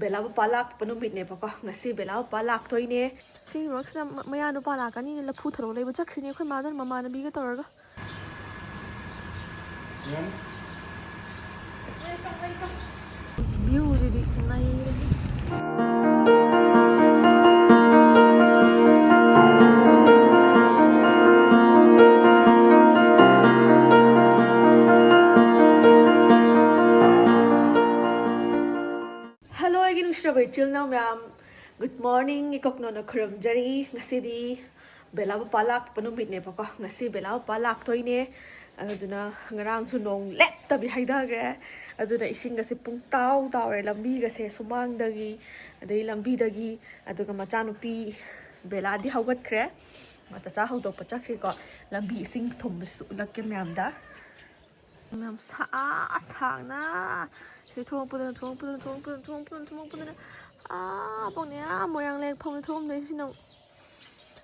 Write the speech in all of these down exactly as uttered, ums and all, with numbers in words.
ꯕꯦꯂꯥ ꯃꯄꯥ ꯂꯥꯛꯄ ꯅꯨꯃꯤꯠꯅꯦꯕꯀꯣ꯫ ꯉꯁꯤ ꯕꯦꯂꯥ ꯃꯄꯥ ꯂꯥꯛꯇꯣꯏꯅꯦ꯫ ꯁꯤꯒꯤ ꯃꯔꯛꯁꯤꯗ ꯃ-, ꯃꯌꯥ ꯅꯨꯄꯥ ꯂꯥꯛꯀꯅꯤꯅ ꯂꯐꯨ ꯊꯔꯣ ꯂꯩꯕ ꯆꯠꯈ꯭ꯔꯤꯅꯦ ꯑꯩꯈꯣꯏ ꯃꯥꯗꯨꯅ ꯃꯃꯥꯟꯅꯕꯤꯒ ꯇꯧꯔꯒ꯫ ꯚ꯭ꯌꯨꯁꯤꯗꯤ ꯅꯩꯔꯦ꯫ Hello, ꯑꯩꯒꯤ ꯅꯨꯡꯁꯤꯔꯕ ꯏꯆꯤꯜ ꯏꯅꯥꯎ ꯃꯌꯥꯝ꯫ Good morning, ꯏꯀꯣꯛꯅꯣꯅ ꯈꯨꯔꯨꯝꯖꯔꯤ꯫ ꯉꯁꯤꯗꯤ ꯕꯦꯂꯥ ꯃꯄꯥ ꯂꯥꯛꯄ ꯅꯨꯃꯤꯠꯅꯦꯕꯀꯣ꯫ ꯉꯁꯤ ꯕꯦꯂꯥ ꯃꯄꯥ ꯂꯥꯛꯇꯣꯏꯅꯦ꯫ ꯑꯗꯨꯅ ꯉꯔꯥꯡꯁꯨ ꯅꯣꯡ ꯂꯦꯞꯇꯕꯤ ꯍꯩꯊꯈ꯭ꯔꯦ꯫ ꯑꯗꯨꯅ ꯏꯁꯤꯡꯒꯁꯦ ꯄꯨꯡ ꯇꯥꯎ ꯇꯥꯎꯔꯦ꯫ ꯂꯝꯕꯤꯒꯁꯦ ꯁꯨꯃꯥꯡꯗꯒꯤ, ꯑꯗꯩ ꯂꯝꯕꯤꯗꯒꯤ, ꯑꯗꯨꯒ ꯃꯆꯥꯅꯨꯄꯤ ꯕꯦꯂꯥꯗꯤ ꯍꯧꯒꯠꯈ꯭ꯔꯦ꯫ ꯃꯥ ꯆꯥꯆꯥ ꯍꯧꯗꯣꯛꯄ ꯆꯠꯈ꯭ꯔꯦꯀꯣ꯫ ꯂꯝꯕꯤ ꯏꯁꯤꯡ ꯊꯨꯝꯕꯁꯨ ꯎꯠꯂꯛꯀꯦ ꯃꯌꯥꯝꯗ꯫ ꯃꯌꯥꯝ ꯁꯥ-, ꯁꯥꯡꯅ ꯁꯤ ꯊꯣꯛꯂꯛꯄꯗꯨꯅ, ꯊꯣꯛꯂꯛꯄꯗꯨꯅ, ꯊꯣꯛꯂꯛꯄꯗꯨꯅ, ꯊꯣꯛꯂꯛꯄꯗꯨꯅ, ꯊꯣꯛꯂꯛꯄꯗꯨꯅ, ꯑꯥ, ꯄꯥꯎꯅꯦ, ꯑꯥ, ꯃꯣꯏꯔꯥꯡ ꯂꯩꯔꯛ ꯐꯥꯎꯅꯦ ꯊꯣꯛꯑꯝꯗꯣꯏꯁꯤꯅ꯫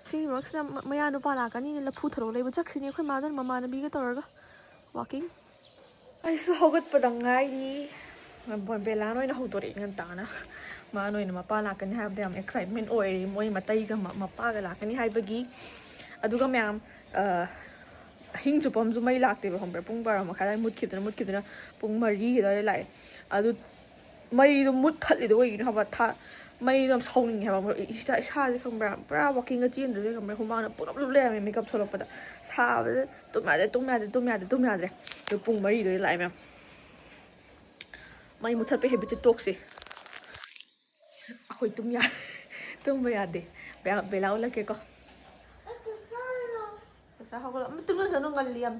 ꯁꯤꯒꯤ ꯃꯔꯛꯁꯤꯗ ꯃ-, ꯃꯌꯥ ꯅꯨꯄꯥ ꯂꯥꯛꯀꯅꯤꯅ ꯂꯐꯨ ꯊꯔꯣ ꯂꯩꯕ ꯆꯠꯈ꯭ꯔꯤꯅꯦ ꯑꯩꯈꯣꯏ ꯃꯥꯗꯨꯅ ꯃꯃꯥꯟꯅꯕꯤꯒ ꯇꯧꯔꯒ walking꯫ ꯑꯩꯁꯨ ꯍꯧꯒꯠꯄꯗ ꯉꯥꯏꯔꯤ꯫ ꯕꯦꯂꯥꯅ ꯑꯣꯏꯅ ꯍꯧꯗꯣꯔꯛꯑꯦ ꯉꯟꯇꯥꯅ꯫ ꯃꯥꯅ ꯑꯣꯏꯅ ꯃꯄꯥ ꯂꯥꯛꯀꯅꯤ ꯍꯥꯏꯕꯗ ꯌꯥꯝ excitement ꯑꯣꯏꯔꯤ, ꯃꯣꯏ ꯃꯇꯩꯒ ꯃ-, ꯃꯄꯥꯒ ꯂꯥꯛꯀꯅꯤ ꯍꯥꯏꯕꯒꯤ꯫ ꯑꯗꯨꯒ ꯃꯌꯥꯝ, ꯑ, ꯑꯍꯤꯡ ꯆꯨꯞꯄ ꯑꯃꯁꯨ ꯃꯩ ꯂꯥꯛꯇꯦꯕ, ꯈꯪꯕ꯭ꯔꯥ? ꯄꯨꯡ ꯕꯥꯔꯣ ꯃꯈꯥꯏ ꯑꯗꯨꯋꯥꯏ ꯃꯨꯠꯈꯤꯕꯗꯨꯅ, ꯃꯨꯠꯈꯤꯕꯗꯨꯅ ꯄꯨꯡ ꯃꯔꯤ ꯑꯗꯨꯋꯥꯏꯗ ꯂꯥꯛꯑꯦ꯫ ꯑꯗꯨ ꯃꯩꯗꯣ ꯃꯨꯠꯊꯠꯂꯤꯗꯣ ꯀꯩꯒꯤꯅꯣ ꯍꯥꯏꯕ? ꯊꯥ-, ꯃꯩꯗꯣ ꯌꯥꯝ ꯁꯥꯎꯅꯤꯡꯉꯦ ꯍꯥꯏꯕ꯫ ꯏꯁꯥ-, ꯏꯁꯥꯁꯦ ꯈꯪꯕ꯭ꯔꯥ? ꯄꯨꯔꯥ walkingꯒ ꯆꯦꯟꯗ꯭ꯔꯗꯤ ꯈꯪꯕ꯭ꯔꯥ? ꯍꯨꯃꯥꯡꯅ ꯄꯨꯡꯂꯨꯞ ꯂꯨꯞ ꯂꯩꯔꯝꯃꯦ ꯃꯤꯀꯞ ꯊꯣꯛꯂꯛꯄꯗ꯫ ꯁꯥꯕꯗ ꯇꯨꯝ ꯌꯥꯗꯦ, ꯇꯨꯝ ꯌꯥꯗꯦ, ꯇꯨꯝ ꯌꯥꯗꯦ, ꯇꯨꯝ ꯌꯥꯗ꯭ꯔꯦ꯫ ꯑꯗꯨ ꯄꯨꯡ ꯃꯔꯤꯗ ꯂꯥꯛꯑꯦ ꯃꯌꯥꯝ꯫ ꯃꯩ ꯃꯨꯠꯊꯠꯄ habitꯁꯦ ꯇꯣꯛꯁꯦ꯫ ꯑꯩꯈꯣꯏ ꯇꯨꯝ ꯌꯥ-, ꯇꯨꯝꯕ ꯌꯥꯗꯦ꯫ ꯕꯦꯂꯥ, ꯕꯦꯂꯥ ꯎꯠꯂꯛꯀꯦꯀꯣ꯫ ꯆꯥꯆꯥ ꯍꯧꯒꯠꯂꯣ꯫ ꯑꯃ ꯇꯨꯝꯖꯁꯅꯨ, ꯉꯜꯂꯤ ꯌꯥꯝ꯫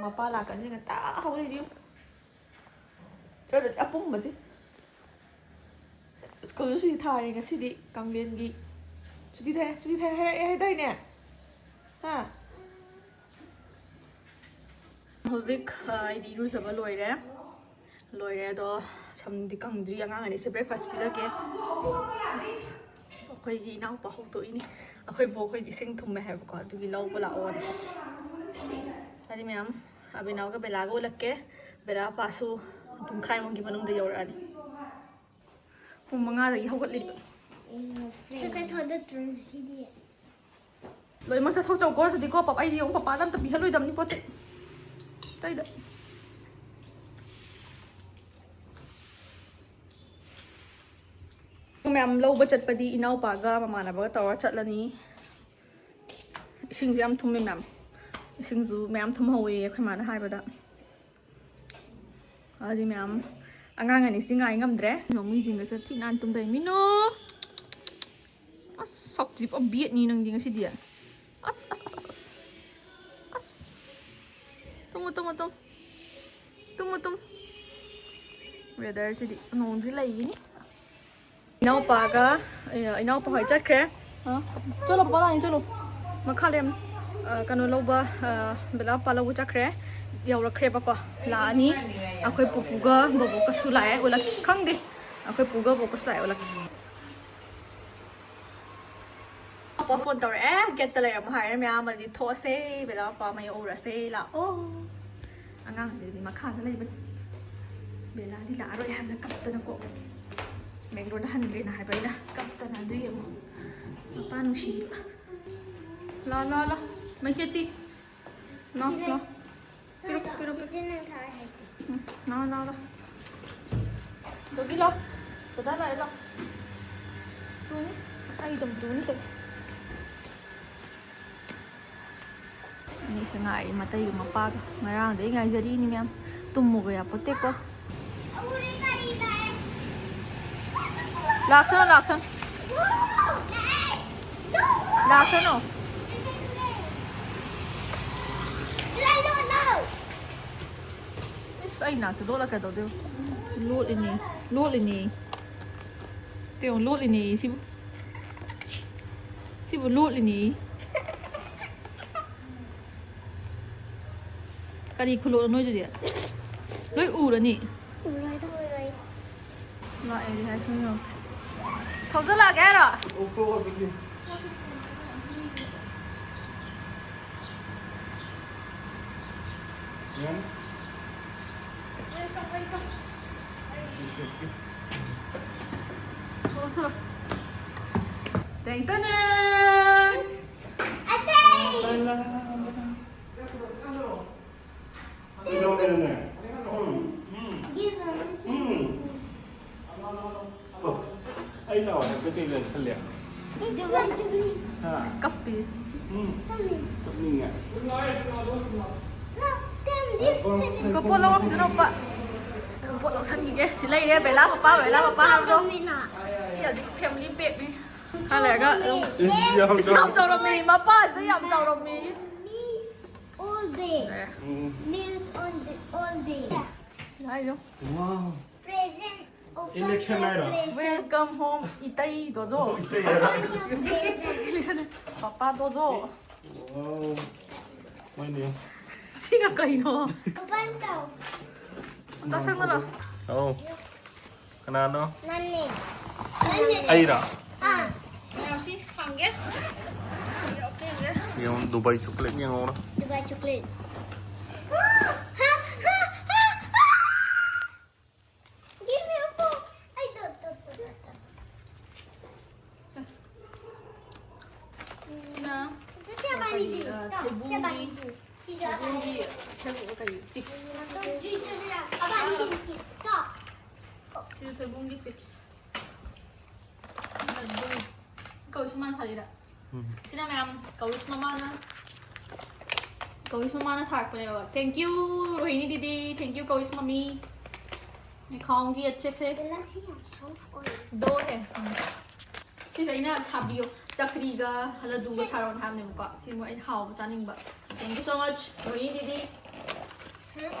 ꯃꯄꯥ ꯂꯥꯛꯀꯅꯤ ꯉꯟꯇꯥ ꯍꯧꯒꯠꯂꯤꯅꯤ꯫ ꯑꯗꯨꯗꯤ ꯑꯄꯨꯝꯕꯁꯦ꯫ ꯁ꯭ꯀꯨꯜꯁꯨ ꯁꯨꯇꯤ ꯊꯥꯔꯦ ꯉꯁꯤꯗꯤ, ꯀꯥꯡꯂꯦꯟꯒꯤ꯫ ꯁꯨꯇꯤ ꯊꯥꯏ, ꯁꯨꯇꯤ ꯊꯥꯏ ꯍꯥꯏꯔꯛꯑꯦ ꯍꯥꯏꯗꯥꯏꯅꯦ? ꯍꯥ? ꯍꯧꯖꯤꯛ, ꯑ, ꯑꯩꯗꯤ ꯏꯔꯨꯖꯕ ꯂꯣꯏꯔꯦ꯫ ꯂꯣꯏꯔꯦ ꯑꯗꯣ, ꯁꯝꯗꯤ ꯀꯪꯗ꯭ꯔꯤ꯫ ꯑꯉꯥꯡ ꯑꯅꯤꯁꯦ breakfast ꯄꯤꯖꯒꯦ꯫ ꯑꯁ, ꯑꯩꯈꯣꯏꯒꯤ ꯏꯅꯥꯎꯄꯥ ꯍꯧꯗꯣꯛꯏꯅꯤ꯫ ꯑꯩꯈꯣꯏ ꯕꯣꯛ ꯑꯩꯈꯣꯏꯒꯤ ꯏꯁꯤꯡ ꯊꯨꯝꯃꯦ ꯍꯥꯏꯕꯀꯣ, ꯑꯗꯨꯒꯤ ꯂꯧꯕ ꯂꯥꯛꯑꯣꯅ꯫ ꯍꯥꯏꯗꯤ ꯃꯌꯥꯝ, ꯑꯕꯤꯅꯥꯎꯒ ꯕꯦꯂꯥꯒ ꯎꯠꯂꯛꯀꯦ꯫ ꯕꯦꯂꯥ ꯄꯥꯁꯨ ꯄꯨꯡꯈꯥꯏꯃꯨꯛꯀꯤ ꯃꯅꯨꯡꯗ ꯌꯧꯔꯛꯑꯅꯤ꯫ ꯄꯨꯡ ꯃꯉꯥꯗꯒꯤ ꯍꯧꯒꯠꯂꯤꯕ꯫ ꯁꯠ ꯆꯠꯊꯣꯛꯑꯗꯠꯇ꯭ꯔꯣ ꯉꯁꯤꯗꯤ? ꯂꯣꯏꯅꯃꯛ ꯆꯠꯊꯣꯛꯆꯧꯀꯣ꯫ ꯑꯗꯨꯗꯤꯀꯣ, ꯄꯄꯥ, ꯑꯩꯗꯤ ꯑꯃꯨꯛ ꯄꯄꯥꯗ ꯑꯝꯇ ꯄꯤꯍꯜꯂꯣꯏꯗꯕꯅꯤ ꯄꯣꯠ ꯆꯩ ꯑꯇꯩꯗ꯫ ꯃꯌꯥꯝ ꯂꯧꯕ ꯆꯠꯄꯗꯤ ꯏꯅꯥꯎꯄꯥꯒ ꯃꯃꯥꯟꯅꯕꯒ ꯇꯧꯔ ꯆꯠꯂꯅꯤ꯫ ꯏꯁꯤꯡꯁꯦ ꯌꯥꯝ ꯊꯨꯝꯃꯦ ꯃꯌꯥꯝ꯫ ꯏꯁꯤꯡꯁꯨ ꯃꯌꯥꯝ ꯊꯨꯝꯍꯧꯋꯦ ꯑꯩꯈꯣꯏ ꯃꯥꯅ ꯍꯥꯏꯕꯗ꯫ ꯑꯗꯨꯗꯤ ꯃꯌꯥꯝ, ꯑꯉꯥꯡ ꯑꯅꯤꯁꯤ ꯉꯥꯏ ꯉꯝꯗ꯭ꯔꯦ꯫ ꯃꯤꯁꯤꯡꯒꯁꯦ ꯊꯤ ꯅꯥꯟ ꯇꯨꯝꯗꯣꯏ꯫ ꯃꯤꯅꯣ! ꯑꯁ, ꯁꯛꯇꯨꯗꯤ ꯄꯨꯔꯥ ꯕꯦꯠꯅꯤ ꯅꯪꯗꯤ ꯉꯁꯤꯗꯤ꯫ ꯑꯁ, ꯑꯁ, ꯑꯁ, ꯑꯁ, ꯑꯁ꯫ ꯑꯁ꯫ ꯇꯨꯝꯃꯣ, ꯇꯨꯝꯃꯣ, ꯇꯨꯝꯃꯣ꯫ ꯇꯨꯝꯃꯣ, ꯇꯨꯝꯃꯣ꯫ Weatherꯁꯤꯗꯤ ꯅꯣꯡꯗꯤ ꯂꯩꯒꯅꯤ꯫ ꯏꯅꯥꯎꯄꯥꯒ, ꯑꯦ, ꯏꯅꯥꯎꯄꯥ ꯍꯣꯏ ꯆꯠꯈ꯭ꯔꯦ꯫ ꯑ, ꯆꯠꯂꯣ, ꯄꯄꯥ ꯂꯥꯛꯑꯦ, ꯆꯠꯂꯣ꯫ ꯃꯈꯥ ꯂꯩꯔꯝ-, ꯑ, ꯀꯩꯅꯣ ꯂꯧꯕ, ꯑ, ꯕꯦꯂꯥ ꯄꯄꯥ ꯂꯧꯕ ꯆꯠꯈ꯭ꯔꯦ꯫ ꯌꯧꯔꯛꯈ꯭ꯔꯦꯕꯀꯣ, ꯂꯥꯛꯑꯅꯤ꯫ ꯑꯩꯈꯣꯏ ꯄꯨꯄꯨꯒ ꯕꯣꯕꯣꯛꯀꯁꯨ ꯂꯥꯛꯑꯦ, ꯎꯠꯂꯛ-, ꯈꯪꯗꯦ꯫ ꯑꯩꯈꯣꯏ ꯄꯨꯒ ꯕꯣꯕꯣꯛꯀꯁꯨ ꯂꯥꯛꯑꯦ, ꯎꯠꯂꯛꯀꯦ꯫ ꯄꯄꯥ phone ꯇꯧꯔꯛꯑꯦ, gateꯇ ꯂꯩꯔꯝꯃꯣ ꯍꯥꯏꯔꯦ꯫ ꯃꯌꯥꯝ ꯑꯃꯗꯤ ꯊꯣꯛꯑꯁꯦ, ꯕꯦꯂꯥ ꯄꯄꯥ ꯃꯌꯨꯝ ꯎꯔꯁꯦ, ꯂꯥꯛꯑꯣ꯫ ꯑꯉꯥꯡꯗꯨꯗꯤ ꯃꯈꯥꯗ ꯂꯩꯕꯅꯤ꯫ ꯕꯦꯂꯥꯗꯤ ꯂꯥꯛꯑꯔꯣꯏ ꯍꯥꯏꯕꯗ ꯀꯞꯇꯅꯀꯣ, ꯕꯦꯡꯒ꯭ꯂꯣꯔꯗ ꯍꯟꯈ꯭ꯔꯦꯅ ꯍꯥꯏꯕ ꯑꯩꯅ ꯀꯞꯇꯅ꯫ ꯑꯗꯨ ꯌꯦꯡꯉꯣ, ꯃꯄꯥ ꯅꯨꯡꯁꯤꯕ꯫ ꯂꯥ, ꯂꯥ, ꯂꯥ꯫ ꯃꯩꯈꯦꯠꯇꯤ? ꯂꯥ, ꯂꯥ꯫ ꯄꯤꯔꯛ, ꯄꯤꯔꯛ, ꯄꯤꯔꯛ꯫ ꯆꯦꯆꯦ ꯅꯪ ꯊꯥꯏ ꯍꯥꯏꯗꯤ꯫ ꯎꯝ, ꯂꯥ, ꯂꯥ, ꯂꯥ꯫ ꯗꯣꯒꯤ ꯂꯥ꯫ ꯗꯗꯥ ꯂꯥꯛꯑꯦ, ꯂꯥ꯫ ꯇꯨꯅꯤ꯫ ꯑꯩ ꯑꯗꯨꯝ ꯇꯨꯅꯤ ꯇꯧꯁꯤ꯫ ꯑꯅꯤꯁꯦ ꯉꯥꯏꯔꯤ, ꯃꯇꯩꯒ ꯃꯄꯥꯒ꯫ ꯉꯔꯥꯡꯗꯩ ꯉꯥꯏꯖꯔꯤꯅꯤ ꯃꯌꯥꯝ꯫ ꯇꯨꯝꯃꯨꯕ ꯌꯥꯄꯣꯠꯇꯦꯀꯣ꯫ ꯂꯥꯛꯁꯅꯨ, ꯂꯥꯛꯁꯅꯨ꯫ ꯂꯥꯛꯁꯅꯨ꯫ ꯏꯁ, ꯑꯩ ꯅꯥꯛꯇ ꯂꯣꯠꯂ ꯀꯩꯗꯧꯗꯣꯏꯕ? ꯂꯣꯠꯂꯤꯅꯤ, ꯂꯣꯠꯂꯤꯅꯤ꯫ ꯇꯦꯡꯉꯣ, ꯂꯣꯠꯂꯤꯅꯤ ꯁꯤꯕꯨ꯫ ꯁꯤꯕꯨ ꯂꯣꯠꯂꯤꯅꯤ꯫ ꯀꯔꯤ ꯈꯨꯂꯣꯠꯅꯣ ꯅꯣꯏꯗꯨꯗꯤ? ꯂꯣꯏ ꯎꯔꯅꯤ꯫ ꯎꯔꯣꯏꯗ, ꯎꯔꯣꯏ꯫ ꯂꯥꯛꯑꯦꯗꯤ ꯍꯥꯏ ꯁꯨꯝ ꯌꯦꯡꯉꯣ꯫ ꯊꯧꯖꯜꯂꯛꯑꯒꯦ ꯍꯥꯏꯔꯣ? ꯇꯦꯡ ꯇꯅꯦꯡ! ꯑꯇꯩ! ꯑꯩ ꯂꯥꯛꯑꯣ ꯍꯥꯏꯕꯗ ꯀꯩ ꯂꯩ ꯈꯜꯂꯦ? ꯍꯥ? ꯀꯞꯄꯤ꯫ ꯎꯝ꯫ ꯀꯞꯅꯤꯡꯉꯦ꯫ ꯀꯣ ꯄꯣꯠ ꯂꯧꯔꯛꯁꯤꯔꯣ, ꯄꯥ? ꯄꯣꯠ ꯂꯧꯁꯟꯈꯤꯒꯦ꯫ ꯁꯤ ꯂꯩꯔꯦ, ꯕꯦꯂꯥ ꯃꯄꯥ, ꯕꯦꯂꯥ ꯃꯄꯥ ꯍꯥꯏꯕꯗꯣ꯫ ꯁꯤ ꯍꯧꯖꯤꯛ family packꯅꯤ꯫ ꯈꯔ ꯂꯩꯔꯒ ꯑꯗꯨꯝ ꯌꯥꯝ ꯌꯥꯝ ꯆꯥꯎꯔꯝꯃꯦ, ꯃꯄꯥꯁꯤꯗ ꯌꯥꯝ ꯆꯥꯎꯔꯝꯃꯦ꯫ Meals all day. Um. Meals on the, all day. ꯁꯤ ꯍꯥꯏꯁꯦ꯫ Wow. Present. Election ꯍꯥꯏꯔꯣ? Welcome home, ꯏꯇꯩ ꯗꯣꯖꯣ꯫ ꯏꯇꯩ ꯍꯥꯏꯔꯣ? Election. ꯄꯄꯥ ꯗꯣꯖꯣ꯫ Wow. ꯃꯣꯏꯅꯦ꯫ ꯁꯤꯅ ꯀꯩꯅꯣ? Open ꯇꯧ꯫ ꯆꯥꯁꯟꯒꯅꯨ꯫ ꯑꯧ꯫ ꯀꯅꯥꯅꯣ? ꯅꯪꯅꯦ꯫ ꯅꯪꯅꯦ꯫ ꯑꯩꯔꯣ? ꯑꯥ꯫ ꯃꯌꯥꯝꯁꯤ ꯍꯥꯡꯒꯦ꯫ ꯌꯦꯡꯉꯣ, ꯗꯨꯕꯥꯏ chocolate ꯌꯦꯡꯉꯣ꯫ Dubai chocolate꯫ Give me a phone. ꯑꯩ ꯗꯣ, ꯗꯣ, ꯗꯣ, ꯗꯣ, ꯗꯣ꯫ ꯁꯦ꯫ ꯁꯤꯅ ꯁꯤꯁꯦ ꯁꯤ ꯑꯕꯥꯅꯤꯒꯤ꯫ ꯀꯔꯤ, ꯑ, ꯇꯣ, ꯁꯤ ꯊꯩꯕꯣꯡꯒꯤ, ꯑꯕꯥꯅꯤꯒꯤ꯫ ꯁꯤꯁꯨ ꯊꯩꯕꯣꯡꯒꯤ, ꯑꯕꯥꯅꯤꯒꯤ꯫ ꯊꯩꯕꯣꯡ ꯀꯔꯤ, chips꯫ ꯁꯤꯁꯨ ꯊꯩꯕꯣꯡꯒꯤ chips꯫ ꯀꯧꯁꯨ ꯃꯥꯅ ꯁꯥꯔꯤꯔꯥ? ꯎꯝ꯫ ꯁꯤꯅ ꯃꯌꯥꯝ ꯀꯧꯁ ꯃꯃꯥꯅ, ꯀꯧꯁ ꯃꯃꯥꯅ ꯁꯥꯔꯛꯄꯅꯦꯕ꯫ Thank you, ꯔꯣꯍꯤꯅꯤ ꯗꯤꯗꯤ꯫ Thank you, ꯀꯧꯁ ꯃꯃꯤ꯫ ꯈꯥꯎꯒꯤ ꯑꯠꯆꯦꯁꯦ꯫ ꯒꯤꯂꯥꯁꯁꯤ ꯌꯥꯝ soft ꯑꯣꯏ꯫ ꯗꯣ ꯍꯦ꯫ ꯎꯝ꯫ ꯁꯤꯁꯦ ꯑꯩꯅ ꯁꯥꯕꯤꯌꯣ, ꯆꯀ꯭ꯔꯤꯒ ꯂꯗꯨꯒ ꯁꯥꯔꯣꯅ ꯍꯥꯏꯕꯅꯦꯕꯀꯣ꯫ ꯁꯤ ꯃꯣꯏ ꯑꯩꯅ ꯍꯥꯎꯕ ꯆꯥꯅꯤꯡꯕ꯫ Thank you so much, Rohini didi.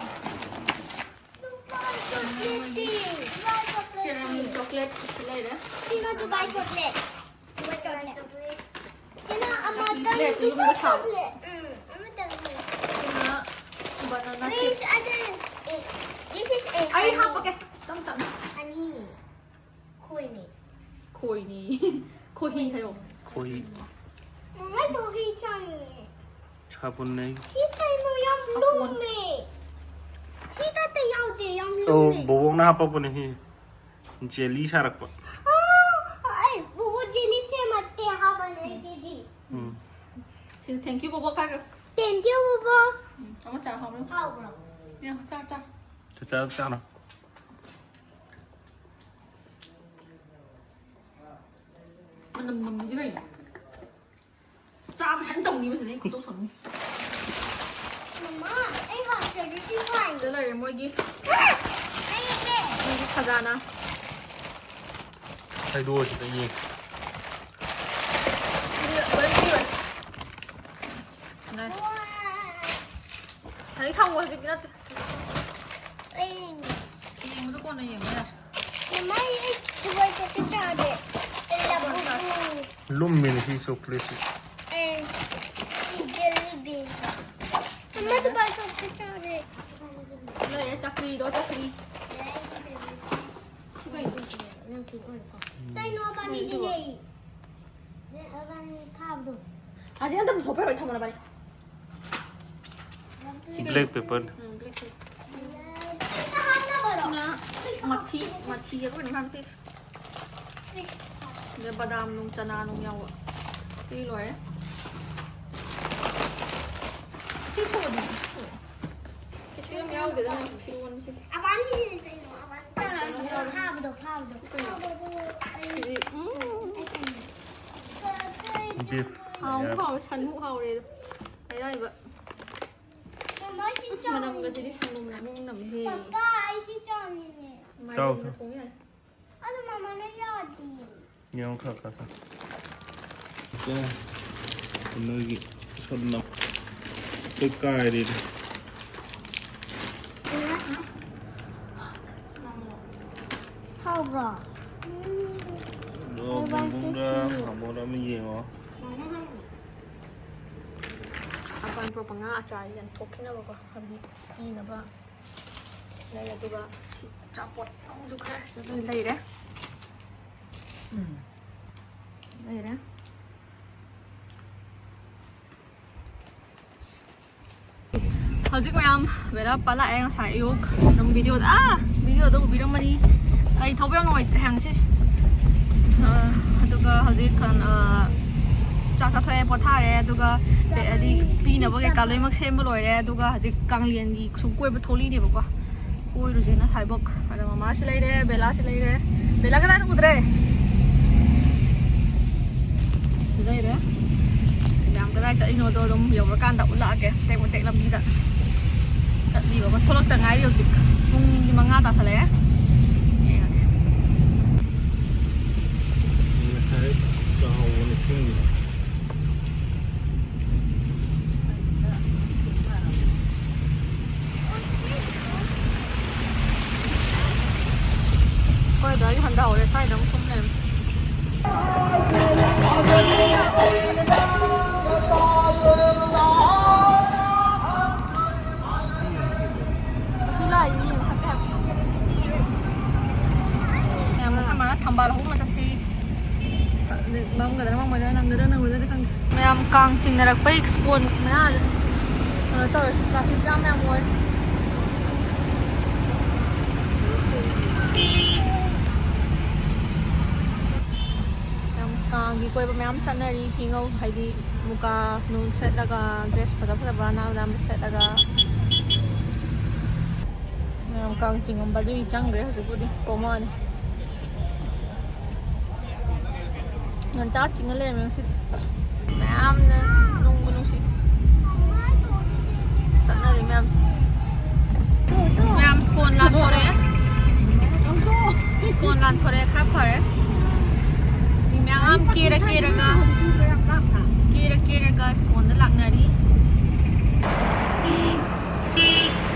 Dubai chocolate ꯇꯤ, ꯗꯨꯕꯥꯏ chocolate ꯇꯤ꯫ Caramel chocolate ꯁꯤ ꯂꯩꯔꯦ꯫ ꯁꯤꯅ ꯗꯨꯕꯥꯏ chocolate꯫ Dubai chocolate꯫ ꯁꯤꯅ ꯑꯃꯇꯪ ꯆꯣꯀ꯭ꯂꯦꯠ ꯌꯨꯝꯗ ꯁꯥꯕ꯫ Chocolate꯫ ꯎꯝ, ꯑꯃꯇꯪꯅꯦ꯫ ꯁꯤꯅ banana chips꯫ Wait, ꯑꯗꯨ, ꯑꯦ, this is a ꯑꯩ honey꯫ ꯍꯥꯞꯄꯒꯦ꯫ ꯇꯞ ꯇꯞꯅ꯫ Honey ꯅꯦ꯫ ꯈꯣꯏꯅꯦ꯫ ꯈꯣꯏꯅꯦ꯫ ꯈꯣꯏꯍꯤ ꯍꯥꯏꯌꯣ꯫ ꯈꯣꯏꯍꯤ꯫ ꯃꯃꯥ, ꯈꯣꯏꯍꯤ ꯆꯥꯅꯤꯡꯉꯦ꯫ ꯁꯥꯄꯣꯟꯅꯦ꯫ ꯁꯤ ꯀꯩꯅꯣ ꯌꯥꯝ ꯁꯥꯄꯣꯟ꯫ ꯂꯨꯝꯃꯦ꯫ ꯁꯤꯗ ꯑꯇꯩ ꯌꯥꯎꯗꯦ, ꯌꯥꯝ ꯑꯧ, ꯂꯨꯝꯃꯦ꯫ ꯕꯣꯕꯣꯛꯅ ꯍꯥꯞꯄꯛꯄꯅꯦ ꯁꯤ꯫ Jelly ꯁꯥꯔꯛꯄ꯫ ꯑꯥ, ꯎꯝ꯫ ꯁꯤ thank you ꯕꯣꯕꯣꯛ ꯍꯥꯏꯈ꯭ꯔꯣ꯫ Thank you ꯕꯣꯕꯣꯛ꯫ ꯎꯝ, ꯑꯃ ꯆꯥꯔꯣ, ꯍꯥꯎꯕ꯭ꯔꯣ? ꯍꯥꯎꯕ꯭ꯔꯣ? ꯌꯥ, ꯆꯥꯔꯣ, ꯆꯥꯔꯣ꯫ ꯆꯥꯔꯣ, ꯆꯥꯔꯣ꯫ ꯃꯅꯝ ꯅꯝꯃꯤꯁꯦ ꯀꯩꯅꯣ? ꯆꯥꯕ ꯍꯦꯟꯅ ꯇꯧꯅꯤꯕ ꯁꯤꯗ ꯑꯩ ꯈꯨꯠꯇꯣꯛ ꯁꯣꯛꯅꯤ꯫ ꯃꯃꯥ, ꯑꯩ ꯍꯥꯞꯇ꯭ꯔꯗꯤ ꯁꯤ ꯐꯥꯏꯅꯤ꯫ ꯁꯤꯗ ꯂꯩꯔꯦ ꯃꯣꯏꯒꯤ, ꯑꯩ ꯌꯦꯡꯒꯦ꯫ ꯃꯣꯏꯒꯤ ꯈꯖꯥꯅꯥ꯫ ꯈꯥꯏꯗꯣꯛꯑꯣ ꯁꯤꯗ ꯌꯦꯡ꯫ ꯁꯤꯗ ꯂꯣꯏ ꯄꯤꯔꯣꯏ꯫ ꯂꯩ꯫ ꯋꯥ꯫ ꯂꯥꯏꯔꯤꯛ ꯊꯝꯃꯣ ꯍꯧꯖꯤꯛꯇꯤ ꯅꯠꯇꯦ꯫ ꯑꯩ ꯌꯦꯡꯒꯦ꯫ ꯌꯦꯡꯕꯗꯣ ꯀꯣꯟꯅ ꯌꯦꯡꯕ ꯌꯥꯏ꯫ ꯃꯃꯥ, ꯑꯩ ꯗꯨꯕꯥꯏ ꯆꯠꯄ ꯆꯥꯗꯦ꯫ ꯑꯩ ꯂꯐꯨ꯫ ꯂꯨꯝꯃꯤꯅꯦ ꯁꯤ ꯆꯣꯀ꯭ꯂꯦꯠꯁꯤ꯫ ꯑꯦ, ꯁꯤ ꯖꯦꯂꯤ ꯕꯤꯟ꯫ ꯃꯃꯥ, ꯗꯨꯕꯥꯏ ꯆꯠꯄ ꯆꯥꯗꯦ꯫ ꯂꯩꯔꯦ ꯆꯀ꯭ꯔꯤꯗꯣ, ꯆꯀ꯭ꯔꯤ꯫ ꯁꯤ ꯀꯩꯅꯣ? ꯀꯩꯅꯣ, ꯕꯥꯅꯤꯗꯤ ꯂꯩ꯫ ꯕꯥꯅꯤ ꯐꯥꯕꯗꯣ꯫ ꯑꯁꯤ ꯑꯝꯇ ꯄꯨꯊꯣꯛꯄ ꯌꯥꯔꯣꯏ, ꯊꯝꯃꯣ ꯅꯕꯥꯅꯤ꯫ ꯁꯤ ꯀꯩꯅꯣ? Black pepper꯫ ꯎꯝ, black pepper꯫ ꯁꯤꯅ ꯃꯊꯤ, ꯃꯊꯤ ꯍꯥꯏꯕ ꯀꯩꯅꯣ ꯃꯥꯅ ꯄꯤꯔꯤꯁꯦ꯫ ꯑꯗ ꯕꯗꯥꯝ ꯅꯨꯡ, ꯆꯅꯥ ꯅꯨꯡ ꯌꯥꯎꯕ꯫ ꯁꯤ ꯂꯣꯏꯔꯦ꯫ ꯁꯤ ꯁꯣꯗꯤ꯫ ꯀꯩꯁꯨ ꯌꯥꯝ ꯌꯥꯎꯗꯦꯗ ꯃꯣꯏ ꯐꯤꯔꯣꯟꯁꯤꯗꯤ꯫ ꯑꯕꯥꯅꯤ ꯀꯩꯅꯣ, ꯑꯕꯥꯅꯤ ꯐꯥꯕꯗꯣ, ꯐꯥꯕꯗꯣ꯫ ꯀꯩꯅꯣ? ꯐꯥꯕꯗꯣ꯫ ꯁꯤ, ꯎꯝ꯫ ꯑꯩ ꯀꯩꯅꯣ? Beef꯫ ꯍꯥꯎꯕ ꯍꯥꯎꯋꯦ, ꯁꯟꯃꯨꯛ ꯍꯥꯎꯔꯦ ꯑꯗꯣ꯫ ꯑꯌꯥꯏꯕ꯫ ꯃꯃꯥ, ꯁꯤ ꯆꯥꯎ꯫ ꯃꯅꯝꯒꯁꯤꯗꯤ ꯁꯪꯒꯣꯝꯅ ꯑꯃꯨꯛ ꯅꯝꯃꯦꯍꯦ꯫ ꯄꯄꯥ, ꯑꯩ ꯁꯤ ꯆꯥꯅꯤꯡꯉꯦ꯫ ꯆꯥꯎ꯫ ꯃꯥꯏꯔꯦꯟꯒ ꯊꯣꯡ ꯌꯥꯏ꯫ ꯑꯗꯨ ꯃꯃꯥꯅ ꯌꯥꯗꯦ꯫ ꯌꯦꯡꯉꯣ, ꯈꯔ, ꯈꯔ, ꯈꯔ꯫ ꯀꯣ, ꯅꯣꯏꯒꯤ ꯁꯣꯝꯅ ꯑꯩꯈꯣꯏ ꯀꯥꯏꯔꯦꯅꯦ꯫ ꯍꯥꯎꯕ꯭ꯔꯣ? ꯑꯗꯣ I want to ꯕꯨꯡꯕꯨꯡꯒ see꯫ ꯃꯥꯃꯣꯗ ꯑꯃ ꯌꯦꯡꯉꯣ꯫ ꯑꯄꯥꯟ ꯄꯣꯔꯛꯄ ꯉꯥ ꯑꯆꯥꯔ ꯌꯦꯟꯊꯣꯛꯈꯤꯅꯕꯀꯣ, ꯍꯥꯏꯕꯗꯤ ꯄꯤꯅꯕ ꯂꯩ꯫ ꯑꯗꯨꯒ ꯁꯤ ꯑꯆꯥꯄꯣꯠ ꯑꯃꯁꯨ ꯈꯔ ꯁꯤꯗ ꯂꯣꯏ ꯂꯩꯔꯦ꯫ ꯎꯝ꯫ ꯂꯩꯔꯦ꯫ ꯍꯧꯖꯤꯛ ꯃꯌꯥꯝ ꯕꯦꯂꯥ ꯄꯥ ꯂꯥꯛꯑꯦ ꯉꯁꯥꯏ ꯑꯌꯨꯛ꯫ ꯑꯗꯨꯝ ꯚꯤꯗꯤꯑꯣꯗ, ꯑꯥ! ꯚꯤꯗꯤꯑꯣꯗ ꯎꯕꯤꯔꯝꯃꯅꯤ꯫ ꯀꯩ ꯊꯧꯕ ꯌꯥꯝ ꯅꯨꯡꯉꯥꯏꯇ꯭ꯔꯦ ꯍꯥꯏꯕ ꯁꯤꯁꯦ꯫ ꯑꯥ, ꯑꯗꯨꯒ ꯍꯧꯖꯤꯛ ꯀꯩꯅꯣ, ꯑꯥ, ꯆꯥꯛ ꯆꯥꯊꯣꯛꯑꯦ, ꯄꯣꯊꯥꯔꯦ, ꯑꯗꯨꯒ ꯄꯦ-, ꯍꯥꯏꯗꯤ ꯄꯤꯅꯕ ꯀꯩꯀꯥ ꯂꯣꯏꯅꯃꯛ ꯁꯦꯝꯕ ꯂꯣꯏꯔꯦ꯫ ꯑꯗꯨꯒ ꯍꯧꯖꯤꯛ ꯀꯥꯡꯂꯦꯟꯒꯤ ꯁꯨꯝ ꯀꯣꯏꯕ ꯊꯣꯛꯂꯤꯅꯦꯕꯀꯣ꯫ ꯀꯣꯏꯔꯨꯁꯦꯅ ꯁꯥꯏꯕꯣꯛ꯫ ꯑꯗ ꯃꯃꯥꯁꯤ ꯂꯩꯔꯦ, ꯕꯦꯂꯥꯁꯤ ꯂꯩꯔꯦ꯫ ꯕꯦꯂꯥ ꯀꯗꯥꯏꯗ ꯎꯗ꯭ꯔꯦ? ꯁꯤ ꯂꯩꯔꯦ꯫ ꯃꯌꯥꯝ ꯀꯗꯥꯏ ꯆꯠꯂꯤꯅꯣꯗꯣ ꯑꯗꯨꯝ ꯌꯧꯔꯀꯥꯟꯗ ꯎꯠꯂꯛꯑꯒꯦ, ꯃꯇꯦꯛ ꯃꯇꯦꯛ ꯂꯝꯕꯤꯗ꯫ ꯆꯠꯂꯤꯕ ꯊꯣꯛꯂꯛꯇ ꯉꯥꯏꯔꯤ ꯍꯧꯖꯤꯛ꯫ ꯄꯨꯡꯒꯤ ꯃꯉꯥ ꯇꯥꯁꯜꯂꯛꯑꯦ꯫ ꯌꯦꯡꯉꯒꯦ꯫ ꯉꯁꯥꯏ ꯆꯥꯍꯧꯕꯅꯦ ꯊꯦꯡꯉꯤꯗ꯫ ꯑꯩꯈꯣꯏ ꯑꯗꯨꯋꯥꯏꯒꯤ ꯍꯟꯊꯍꯧꯔꯦ, ꯁ꯭ꯋꯥꯏꯗ ꯑꯃꯨꯛ ꯁꯨꯝ ꯂꯩꯔꯝꯃꯦ꯫ ꯑꯁꯤ ꯂꯥꯛꯏꯁꯦ ꯌꯦꯡꯉꯨ, ꯐꯠꯇꯦ ꯍꯥꯏꯕ꯫ ꯃꯌꯥꯝ ꯃꯈꯥ ꯃꯥꯅ ꯊꯝꯕꯥꯜ ꯍꯧꯕ ꯆꯠꯁꯤ꯫ ꯃꯝꯒꯗ꯭ꯔꯥ ꯃꯝꯃꯣꯏꯗ꯭ꯔꯥ, ꯅꯪꯒꯗ꯭ꯔꯥ ꯅꯪꯉꯣꯏꯗ꯭ꯔꯥ ꯈꯪꯗꯦ꯫ ꯃꯌꯥꯝ ꯀꯥꯡ ꯆꯤꯡꯅꯔꯛꯄꯩ ꯁ꯭ꯀꯣꯟ ꯃꯌꯥꯗ ꯀꯩꯅꯣ ꯇꯧꯔꯦ, ꯇ꯭ꯔꯥꯐꯤꯛ ꯖꯥꯝ ꯃꯌꯥꯝ ꯑꯣꯏꯔꯦ꯫ ꯌꯥꯝ ꯀꯥꯡꯒꯤ ꯀꯣꯏꯕ ꯃꯌꯥꯝ ꯆꯠꯅꯔꯤ, ꯐꯤꯉꯧ ꯍꯥꯏꯗꯤ ꯃꯨꯀꯥ ꯅꯨꯡ ꯁꯦꯠꯂꯒ, ꯗ꯭ꯔꯦꯁ ꯐꯖ ꯐꯖꯕ ꯅꯥꯟ ꯅꯥꯟꯕ ꯁꯦꯠꯂꯒ꯫ ꯃꯌꯥꯝ ꯀꯥꯡ ꯆꯤꯡꯉꯝꯕ ꯑꯗꯨꯒꯤ ꯆꯪꯈ꯭ꯔꯦ, ꯍꯧꯖꯤꯛꯄꯨꯗꯤ ꯀꯣꯝꯃꯛꯑꯅꯤ꯫ ꯉꯟꯇꯥ ꯆꯤꯡꯉ ꯂꯩꯔꯝꯃꯦ ꯉꯁꯤꯗꯤ꯫ ꯃꯌꯥꯝꯅ ꯅꯨꯡꯕꯨ ꯅꯨꯡꯁꯤ꯫ ꯆꯠꯅꯔꯤ ꯃꯌꯥꯝꯁꯦ꯫ ꯃꯌꯥꯝ ꯁ꯭ꯀꯣꯟ ꯂꯥꯟꯊꯣꯔꯛꯑꯦ꯫ ꯁ꯭ꯀꯣꯟ ꯂꯥꯟꯊꯣꯔꯛꯑꯦ, ꯈꯔ ꯐꯔꯦ꯫ ꯃꯤ ꯃꯌꯥꯝ ꯀꯦꯔ ꯀꯦꯔꯒ, ꯀꯦꯔ ꯀꯦꯔꯒ ꯁ꯭ꯀꯣꯟꯗ ꯂꯥꯛꯅꯔꯤ꯫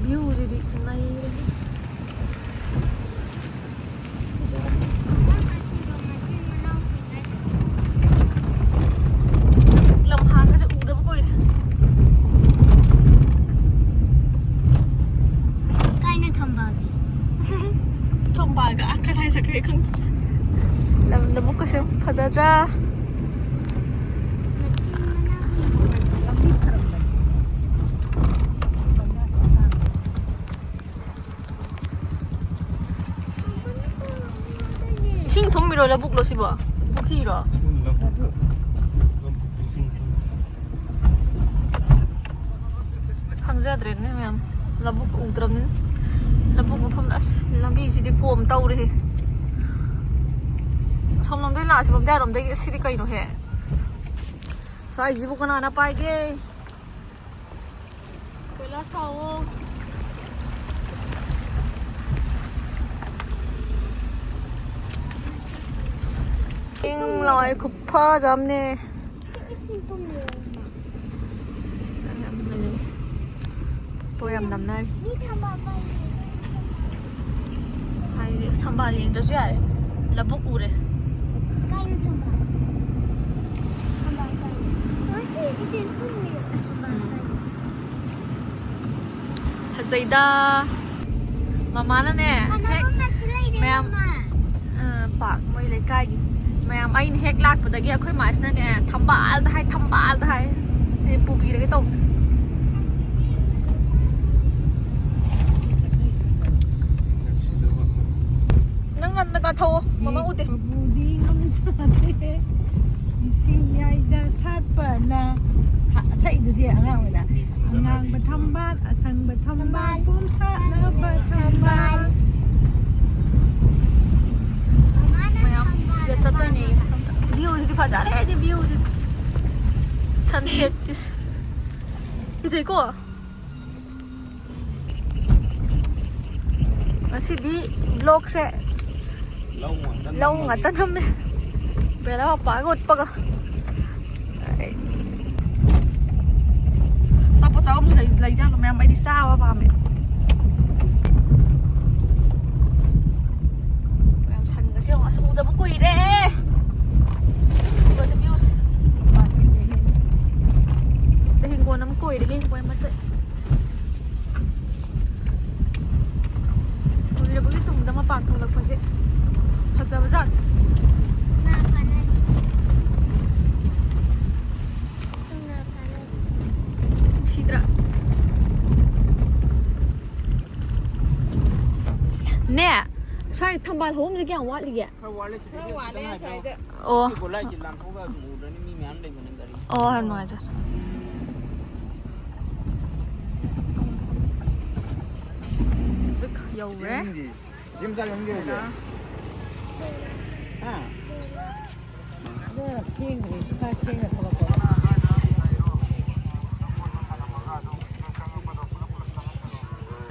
ꯚ꯭ꯌꯨꯁꯤꯗꯤ ꯅꯩꯔꯦꯍꯦ꯫ ꯂꯝꯍꯥꯡꯒꯁꯦ ꯎꯗꯕ ꯀꯨꯏꯔꯦ꯫ ꯀꯥꯏꯅ ꯊꯝꯕꯥꯜꯗꯤ? ꯊꯝꯕꯥꯜꯒ ꯑꯥ ꯀꯗꯥꯏ ꯆꯠꯈ꯭ꯔꯦ ꯈꯪꯗꯦ꯫ ꯂꯝ, ꯂꯧꯕꯨꯛꯀꯁꯦ ꯐꯖꯗ꯭ꯔꯥ? ꯏꯁꯤꯡ ꯊꯨꯝꯃꯤꯔꯣ, ꯂꯧꯕꯨꯛꯂꯣ ꯁꯤꯕꯣ? ꯄꯨꯈ꯭ꯔꯤꯔꯣ? ꯈꯪꯖꯗ꯭ꯔꯦꯅꯦ ꯃꯌꯥꯝ, ꯂꯧꯕꯨꯛ ꯎꯗ꯭ꯔꯕꯅꯤꯅ꯫ ꯂꯧꯕꯨꯛ ꯃꯐꯝꯗ ꯑꯁ ꯂꯝꯕꯤꯁꯤꯗꯤ ꯀꯣꯝ ꯇꯧꯔꯦꯍꯦ꯫ ꯑꯁꯣꯝꯂꯣꯝꯗꯩ ꯂꯥꯛꯑꯁꯤ ꯃꯝꯗ꯭ꯌꯥꯔꯣꯝꯗꯒꯤ꯫ ꯑꯁꯤꯗꯤ ꯀꯩꯅꯣꯍꯦ? ꯁ꯭ꯋꯥꯏꯁꯤꯕꯨ ꯀꯅꯥꯅ ꯄꯥꯏꯒꯦ? ꯀꯣꯏꯂꯥꯁ ꯊꯥꯎꯑꯣ꯫ ꯏꯪ ꯂꯥꯎꯋꯦ, ꯈꯨꯐꯖ ꯑꯃꯅꯦ꯫ ꯄꯣ ꯌꯥꯝ ꯅꯝꯅꯔꯤ꯫ ꯍꯥꯏꯗꯤ ꯊꯝꯕꯥꯜ ꯌꯦꯡꯗ꯭ꯔꯁꯨ ꯌꯥꯔꯦ, ꯂꯧꯕꯨꯛ ꯎꯔꯦ꯫ ꯐꯖꯩꯗ꯫ ꯃꯃꯥꯅꯅꯦ ꯍꯦꯛ ꯃꯌꯥꯝ, ꯑ, ꯄꯥꯛ ꯃꯣꯏ ꯂꯩꯀꯥꯏꯒꯤ ꯃꯌꯥꯝ, ꯑꯩꯅ ꯍꯦꯛ ꯂꯥꯛꯄꯗꯒꯤ ꯑꯩꯈꯣꯏ ꯃꯥꯁꯤꯅꯅꯦ ꯊꯝꯕꯥꯜꯗ ꯍꯥꯏ, ꯊꯝꯕꯥꯜꯗ ꯍꯥꯏ꯫ ꯑꯩ ꯄꯨꯕꯤꯔꯒꯦ ꯇꯧꯕ꯫ ꯅꯪ ꯉꯟꯅ ꯀꯥꯊꯣꯛꯑꯣ, ꯃꯃꯥ ꯎꯗꯦ꯫ ꯏꯁꯤꯡ ꯌꯥꯏꯗ ꯁꯥꯠꯄꯅ ꯍ-, ꯁꯛꯏꯗꯨꯗꯤ ꯑꯉꯥꯡ ꯑꯣꯏꯅ꯫ ꯑꯉꯥꯡꯕ ꯊꯝꯕꯥꯜ, ꯑꯁꯪꯕ ꯊꯝꯕꯥꯜ, ꯄꯣꯝ ꯁꯥꯠꯂꯕ ꯊꯝꯕꯥꯜ꯫ ꯃꯌꯥꯝ ꯁꯤꯗ ꯆꯠꯇꯣꯏꯅꯦ꯫ View ꯁꯤꯗꯤ ꯐꯖꯔꯦ, ꯑꯩꯗꯤ view ꯁꯤꯗꯤ꯫ Sunset ꯁꯤ ꯐꯖꯩꯀꯣ꯫ ꯉꯁꯤꯗꯤ vlogꯁꯦ ꯂꯧ ꯉꯥꯛꯇ ꯂꯧ ꯅꯝꯃꯒꯦ꯫ ꯉꯥꯛꯇ ꯅꯝꯃꯦ꯫ ꯕꯦꯔꯥ ꯄꯥꯒ ꯎꯠꯄꯒ꯫ ꯑꯆꯥꯄꯣꯠ ꯆꯥꯐꯝꯁꯨ ꯂꯩ-, ꯂꯩꯖꯥꯠꯂꯣ ꯃꯌꯥꯝ? ꯑꯩꯗꯤ ꯆꯥꯕ ꯄꯥꯝꯃꯦ꯫ ꯃꯌꯥꯝ ꯁꯟꯒꯁꯦ ꯌꯦꯡꯉꯣ, ꯑꯁ ꯎꯗꯕ ꯀꯨꯏꯔꯦ꯫ ꯎꯕꯁꯦ views꯫ ꯍꯤꯡꯒꯣꯜ ꯑꯃ ꯀꯣꯏꯔꯦ, ꯍꯤꯡꯒꯣꯜ ꯃꯇꯦꯛ꯫ ꯀꯨꯏꯔꯕꯒꯤ ꯇꯨꯡꯗ ꯃꯄꯥꯟ ꯊꯣꯛꯂꯛꯄꯁꯦ ꯐꯖꯕꯖꯥꯠꯅꯤ꯫ ꯅꯨꯡꯁꯤꯗ꯭ꯔꯥ? ꯅꯦ, ꯁ꯭ꯋꯥꯏ ꯊꯝꯕꯥꯜ ꯍꯧꯕꯝꯁꯦ ꯀꯌꯥꯝ ꯋꯥꯠꯂꯤꯒꯦ? ꯈꯔ ꯋꯥꯠꯂꯦ ꯁꯤꯗꯩꯗ꯫ ꯈꯔ ꯋꯥꯠꯂꯦ ꯈꯤꯇꯪ ꯍꯥꯏꯕꯤꯌꯣ꯫ ꯁ꯭ꯋꯥꯏꯗ꯫ ꯑꯣ ꯁꯤ ꯒꯣꯂꯥꯏꯁꯦ ꯂꯥꯟꯊꯣꯛꯑꯒ ꯑꯗꯨꯝ ꯎꯔꯅꯤ ꯃꯤ ꯃꯌꯥꯝ ꯂꯩꯕꯅꯦ ꯒꯥꯔꯤ꯫ ꯑꯣ, ꯌꯥꯝ ꯅꯨꯡꯉꯥꯏꯖꯔꯦ꯫ ꯍꯧꯖꯤꯛ ꯌꯧꯔꯦ꯫ ꯁꯤ ꯃꯆꯥ ꯌꯣꯟꯒꯦ ꯍꯧꯖꯤꯛ꯫ ꯍꯥ? ꯊꯦꯡꯈ꯭ꯔꯦ꯫ ꯈꯔ ꯊꯦꯡꯅ ꯊꯣꯛꯂꯛꯄ꯫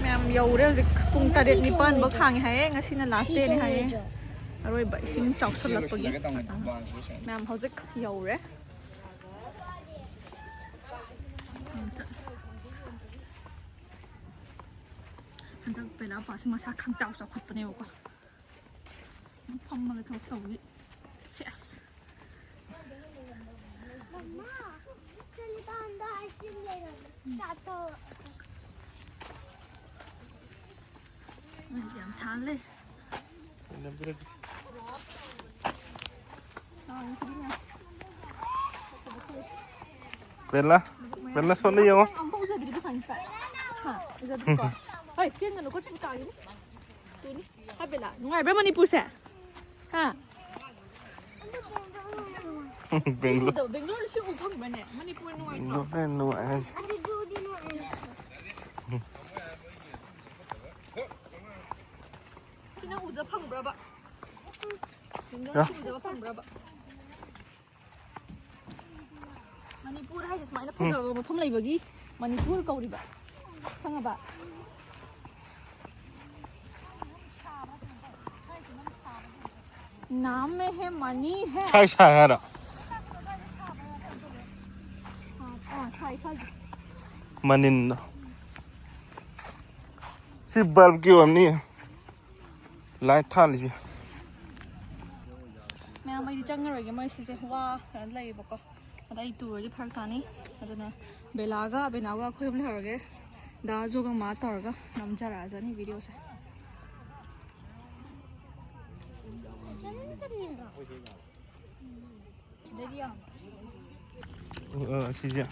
ꯃꯌꯥꯝ ꯌꯧꯔꯦ ꯍꯧꯖꯤꯛ꯫ ꯄꯨꯡ ꯇꯔꯦꯠ ꯅꯤꯄꯥꯟ ꯐꯥꯎ ꯍꯥꯡꯉꯦ ꯍꯥꯏꯌꯦ꯫ ꯉꯁꯤꯅ ꯂꯥꯁ ꯗꯦꯅꯦ ꯍꯥꯏꯌꯦ꯫ ꯑꯔꯣꯏꯕ ꯏꯁꯤꯡ ꯆꯥꯎꯁꯜꯂꯛꯄꯒꯤ꯫ ꯃꯌꯥꯝ ꯍꯧꯖꯤꯛ ꯌꯧꯔꯦ꯫ ꯍꯟꯗꯛ ꯕꯦꯂꯥ ꯄꯥꯁꯤ ꯃꯁꯥ ꯈꯪꯆꯥꯎ ꯆꯥꯎꯈꯠꯄꯅꯦꯕꯀꯣ꯫ ꯐꯝꯃꯒ ꯊꯕꯛ ꯇꯧꯕꯒꯤ꯫ ꯁꯦꯁ꯫ ꯆꯠꯂꯤꯀꯥꯟꯗ ꯑꯥꯏꯁ ꯀ꯭ꯔꯤꯝ ꯂꯩꯔꯝꯃꯦ꯫ ꯆꯥꯊꯣꯛ꯫ ꯃꯩꯁꯦ ꯌꯥꯝ ꯊꯥꯜꯂꯦ꯫ ꯕꯦꯂꯥ, ꯕꯦꯂꯥ ꯁꯣꯝꯗ ꯌꯦꯡꯉꯣ꯫ ꯑꯃꯨꯛꯐꯥꯎ ꯎꯖꯗ꯭ꯔꯤꯕꯣ ꯁꯥꯏꯟꯁꯇ? ꯍꯥ? ꯎꯖꯗ꯭ꯔꯤꯀꯣ? ꯍꯣꯏ, ꯆꯦꯟꯒꯅꯨꯀꯣ, ꯆꯤꯡ ꯇꯥꯒꯤꯅꯤ꯫ ꯇꯨꯅꯤ꯫ ꯍꯥ, ꯕꯦꯂꯥ? ꯅꯨꯡꯉꯥꯏꯕ꯭ꯔꯥ ꯃꯅꯤꯄꯨꯔꯁꯦ? ꯍꯥ? ꯁꯤ ꯕꯦꯡꯒ꯭ꯂꯣꯔ꯫ ꯎꯗꯕ, ꯕꯦꯡꯒ꯭ꯂꯣꯔ ꯁꯤ ꯎ ꯐꯪꯕ꯭ꯔꯅꯦ? ꯃꯅꯤꯄꯨꯔ ꯅꯨꯡꯉꯥꯏꯇ꯭ꯔꯣ? ꯕꯦꯡꯒ꯭ꯂꯣꯔꯅ ꯅꯨꯡꯉꯥꯏ ꯍꯥꯏꯁꯦ꯫ ꯑꯗꯨꯗꯨꯗꯤ ꯅꯨꯡꯉꯥꯏ꯫ ꯁꯤ ꯅꯪ ꯎꯖ ꯐꯪꯕ꯭ꯔꯕ? ꯕꯦꯡꯒ꯭ꯂꯣꯔ ꯁꯤ ꯎꯖꯕ ꯐꯪꯕ꯭ꯔꯕ? ꯃꯅꯤꯄꯨꯔ ꯍꯥꯏꯁꯦ ꯁꯨꯃꯥꯏꯅ ꯐꯖꯕ ꯃꯐꯝ ꯂꯩꯕꯒꯤ ꯃꯅꯤꯄꯨꯔ ꯀꯧꯔꯤꯕ꯫ ꯈꯪꯉꯕ? ꯅꯥꯝ ꯃꯦ ꯍꯦ ꯃꯅꯤ ꯍꯦ꯫ ꯁꯥꯏ ꯁꯥꯏ ꯍꯥꯏꯔꯣ? ꯑꯥ, ꯑꯥ, ꯁꯥꯏ, ꯁꯥꯏ꯫ ꯃꯅꯤꯟꯗꯣ꯫ ꯁꯤ ꯕꯜꯕꯀꯤ ꯑꯣꯏꯔꯝꯅꯤ꯫ ꯂꯥꯏꯠ ꯊꯥꯜꯂꯤꯁꯦ꯫ ꯃꯌꯥꯝ ꯑꯩꯗꯤ ꯆꯪꯉꯔꯣꯏꯒꯦ, ꯃꯣꯏ ꯁꯤꯁꯦ ꯋꯥ ꯀꯩꯅꯣ ꯂꯩꯌꯦꯕꯀꯣ꯫ ꯑꯗ ꯑꯩ ꯇꯨꯔꯗꯤ ꯐꯔꯛ ꯇꯥꯅꯤ꯫ ꯑꯗꯨꯅ ꯕꯦꯂꯥꯒ ꯕꯦꯅꯥꯎꯒ ꯑꯩꯈꯣꯏ ꯑꯍꯨꯝ ꯂꯩꯍꯧꯔꯒꯦ꯫ ꯗꯥ ꯖꯣꯒ ꯃꯥ ꯇꯧꯔꯒ ꯅꯝꯖꯔꯛꯑꯖꯅꯤ ꯚꯤꯗꯤꯑꯣꯁꯦ꯫ ꯑ, ꯁꯤꯁꯦ꯫